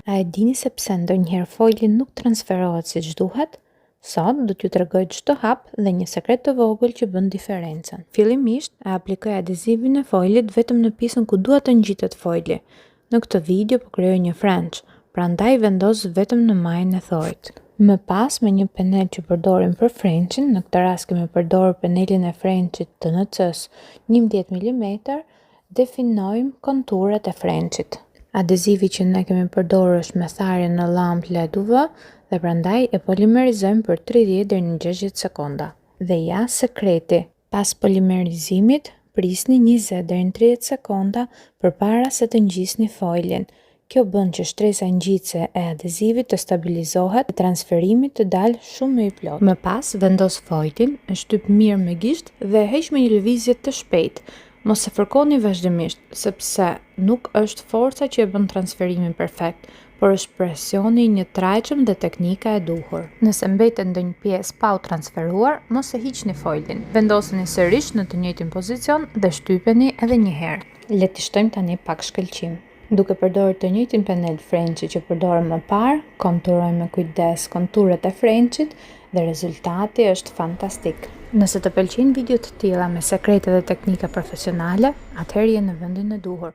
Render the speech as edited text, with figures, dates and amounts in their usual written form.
A e dini se pse ndonjëherë foili nuk transferohet siç duhet? Sot do t'ju tregoj çdo hap dhe një sekret të vogël që bën diferencën. Fillimisht e aplikoj adezivin e foilit vetëm në pjesën ku dua të ngjitet foili. Në këtë video po krijoj një French, prandaj vendos vetëm në majën e thoit. Më pas me një penel që përdorim për Frenchin, në këtë rast kemi përdorur penelin e Frenchit të NC-s 11 mm, definojmë konturet e Frenchit. Adezivi që ne kemi përdorur është me tharje në llampë LED UV dhe prandaj e polimerizojmë për 30 deri në 60 sekonda. Dhe ja sekreti, pas polimerizimit prisni 20 deri në 30 sekonda përpara se të ngjisni foilin. Kjo bën që shtresa ngjitëse e adezivit të stabilizohet dhe transferimi të dalë shumë më i plotë. Më pas vendos foilin, e shtyp mirë me gisht dhe e heq me një lëvizje të shpejtë. Mos e fërkoni vazhdimisht, sepse nuk është forca që e bën transferimin perfekt, por është presioni i njëtrajtshëm dhe teknika e duhur. Nëse mbetet ndonjë pjesë pa u transferuar, mos e hiqni foilin. Vendoseni sërish në të njëjtin pozicion dhe shtypeni edhe një herë. Le t'i shtojmë tani pak shkëlqim. Duke përdorur të njëjtin penel Frenchi që përdorëm më parë, konturojmë me kujdes konturet e Frenchit dhe rezultati është fantastik. Nëse të pëlqejnë video të tilla me sekrete dhe teknika profesionale, atëherë je në vendin e duhur.